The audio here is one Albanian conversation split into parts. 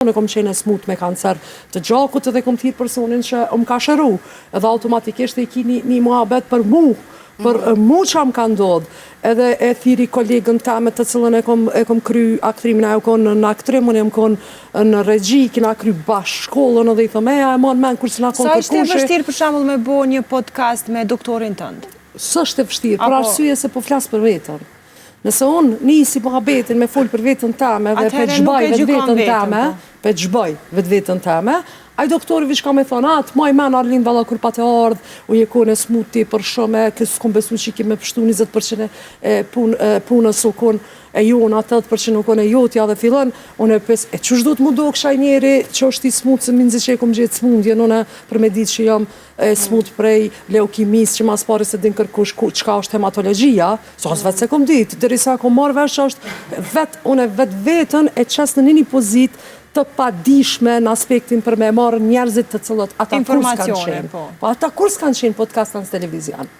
Unë kom qenë e smut me kancer të gjakut edhe kom thirrë personin që më ka shëru. Edhe automatikisht e ki një, një muhabet për mu, për mm. mu që më ka ndodhë. Edhe e thiri kolegën teme të cilën e kom, e kom kry aktrimin, ajo kon në aktrim, unë jam kon në regji, kina kry bashkë shkollën edhe i thom, e, a e mon men kur s'na kon Sa është e kërkushi. vështirë për shembull me bo një podcast me doktorin tënd? S'është e vështirë, për arsye se po flas për veten. Nëse unë nisi muhabetin me fol për veten teme dhe pe zhbaj vetveten teme, po. pe zhbaj vetveten teme, ai doktori veç ka me thonë, a, të maj men Arlind valla kur pate ardhë, u je kone smut ti për shumë, e kës s'kom besu që ki me pështu 20% e pun, e punës u kon e jona, 80% u kon e jotja dhe fillon, unë e pes, e qysh duhet mu dok qaj njeri që është i smut, se minzi që e kom gjetë smundjen, unë për me ditë që jam e smut prej leukimisë që mas pari s'e din kërkush ku, çka është hematologjia, se as vetë s'e kom ditë, derisa kom marrë vesh që është vetë, unë vetë vetën e qes në një një pozitë të padishme në aspektin për me marrë njerëzit të cilët ata kur s'kanë qenë. Po. po ata kur s'kanë qenë podcast në televizion.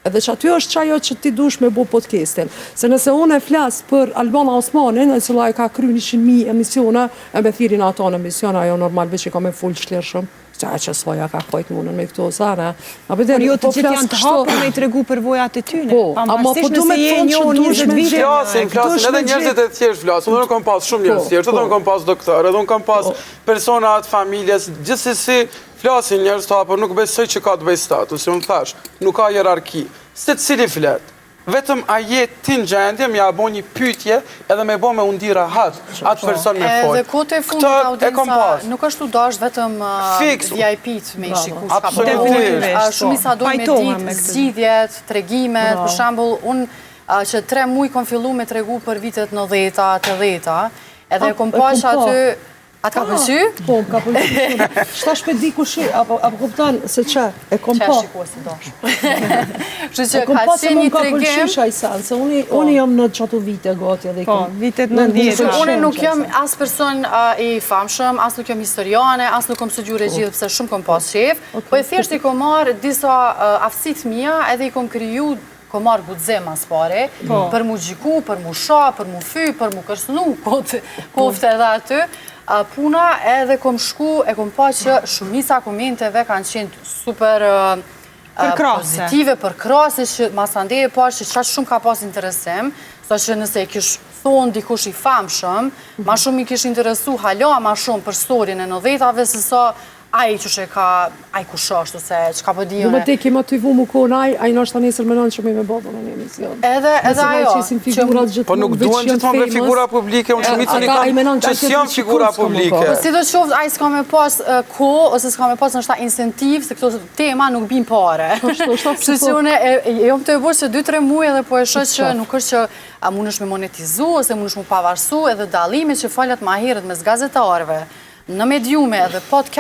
Edhe që aty është qajo që ti dush me bo podcastin. Se nëse unë e flas për Albana Osmanin, e cila e ka kry 100.000 emisione, e me thirin ato në emision, ajo normal veç i ka me fol shlirshëm. Qa e që soja ka kojt munën me këto sene. A për jo të gjithë janë të hapur me i tregu përvojat e tyne. Po, ama po du me thonë që dush me gjithë. Flasin, flasin, edhe njerëzit e thjesht flasin. Unë kam pas shumë njerëz po, thjesht, edhe po. unë kam pas doktor, edhe unë kam pas po. persona të familjes, gjithsesi flasin njerëz të hapur, nuk besoj që ka të bëjë statusi, unë thash, nuk ka hierarki. Secili flet. Vetëm a je ti në gjendje me ja bo një pyetje edhe me bo me u ndi rahat atë person me fol. Edhe kohët e fundit audienca nuk është tu dashtë vetëm VIP-t me i shiku çka po ndodh. Shumica dojnë me ditë zgjidhjet, tregimet, për shembull unë që 3 muaj kom fillu me tregu për vitet 90-ta, 80-ta, edhe kom pa që aty A të ka pëlqy? Po, më ka pëlqy shumë. Shtash pe di kush je, apo apo kupton se çe, e kom pa. Çe shikues të dashur. Kështu që ka qenë një tregim. Më ka pëlqy qaj sen, se unë po. unë jam në qato vite gati edhe po, kom. vitet 90. Unë nuk jam as person i famshëm, as nuk jam historiane, as nuk kom studiu regji po. pse shumë kom pas qejf, po e thjesht i kom marrë disa aftësi të mia edhe i kom kriju kom marrë guxim mas pari, po. për mu gjyku, për mu sha, për mu fy, për mu kërcnu, kofte edhe aty. Puna edhe kom shku, e kom pa që shumica komenteve kanë qenë super pozitive, përkrahëse, që masandej e pa që qaq shumë ka pas interesim, sa që nëse e kish thonë dikush i famshëm, ma shumë i kish interesu hala ma shumë për storjen e nëdhetave, se sa Ai qysh e ka, ai kush është ose çka po di unë. Jo më te kema ty vu mu kon ai, ai ndoshta nesër menon që me me bë në një emision. Edhe edhe ajo. Që po nuk duhen gjithmonë me figura publike, unë shumicën i kam që s'janë figura publike. Po sido qoftë ai s'ka me pas kohë ose s'ka me pas ndoshta incentivë se këto tema nuk bin pare. Kështu që unë jam tu e bo që 2-3 muaj edhe po e shoh që nuk është që a mundesh me monetizu ose mundesh mu pavarësu edhe dallimi që falat ma herët mes gazetarëve në mediume edhe podcast.